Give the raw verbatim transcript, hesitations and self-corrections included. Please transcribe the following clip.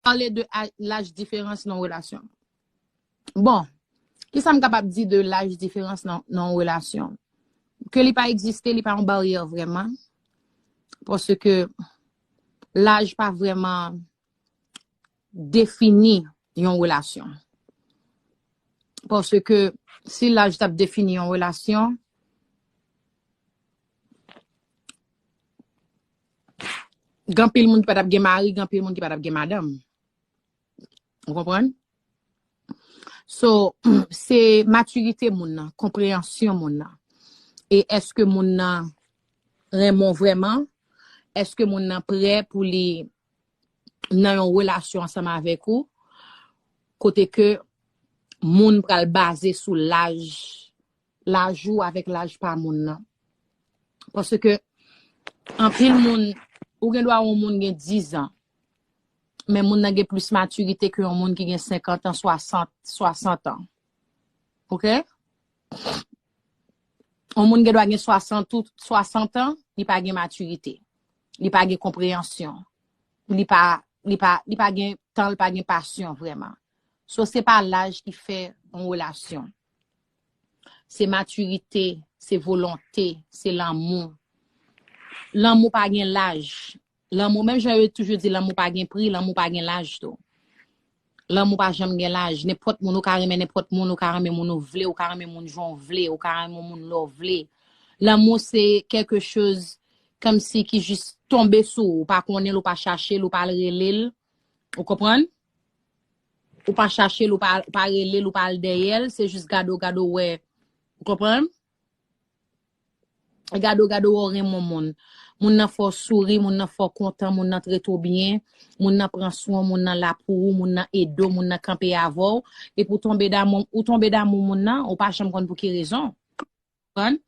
pale de a- laj diferans nan relasyon. Bon, ki sa m kapab di de laj diferans nan nan relasyon? Ke li pa egziste, li pa yon baryè vrèman. Paske laj pa vrèman defini yon relasyon. Paske si laj t ap defini yon relasyon, gen anpil moun ki pa t ap gen mari, gen anpil moun ki pa t ap gen madanm. Ou konprann? So, se matirite moun nan, konpreyansyon moun nan. E èske moun nan renmen w vrèman? Èske moun nan prè pou li nan yon relasyon ansanm avèk ou? Kote ke moun pral baze sou laj, laj ou avèk laj pa moun nan. Paske anpil moun, ou gen dwa yon moun gen diz an, men moun nan gen plis matirite ke yon moun ki gen senkant an, swasant, swasant an. Oke? Yon moun gen dwa gen swasant ou swasant an, li pa gen matirite. Li pa gen konpreyansyon. Li pa li pa li pa gen tan, li pa gen pasyon vrèman. So se pa laj ki fè yon relasyon. Se matirite, se volonte, se lanmou. Lanmou pa gen laj. Lanmou, menm jan yo toujou di lanmou pa gen pri, lanmou pa gen laj tou. Lanmou pa janm gen laj. Nenpòt moun, ou ka renmen nenpòt moun, ou ka renmen moun ou vle, ou ka renmen moun jan w vle, ou ka renmen moun lè w vle. Lanmou se kèlke choz kòmsi ki jis tonbe sou ou, ou pa konnen l, ou pa chache l, ou pa al rele l. Ou konprann? Ou pa chache l, ou pa, pa rele l, ou pa al dèyè l, se jis gade w, gade w wè. Ou konprann? Gade w, gade w wè w renmen yon moun. Moun nan fè w souri, moun nan fè w kontan, moun nan trete w byen, moun nan pran swen w, moun nan la pou ou, moun nan ede w, moun nan kanpe avè w. Epi w tonbe damou, ou tonbe damou moun nan, ou pa janm konn pou ki rezon. Konprann?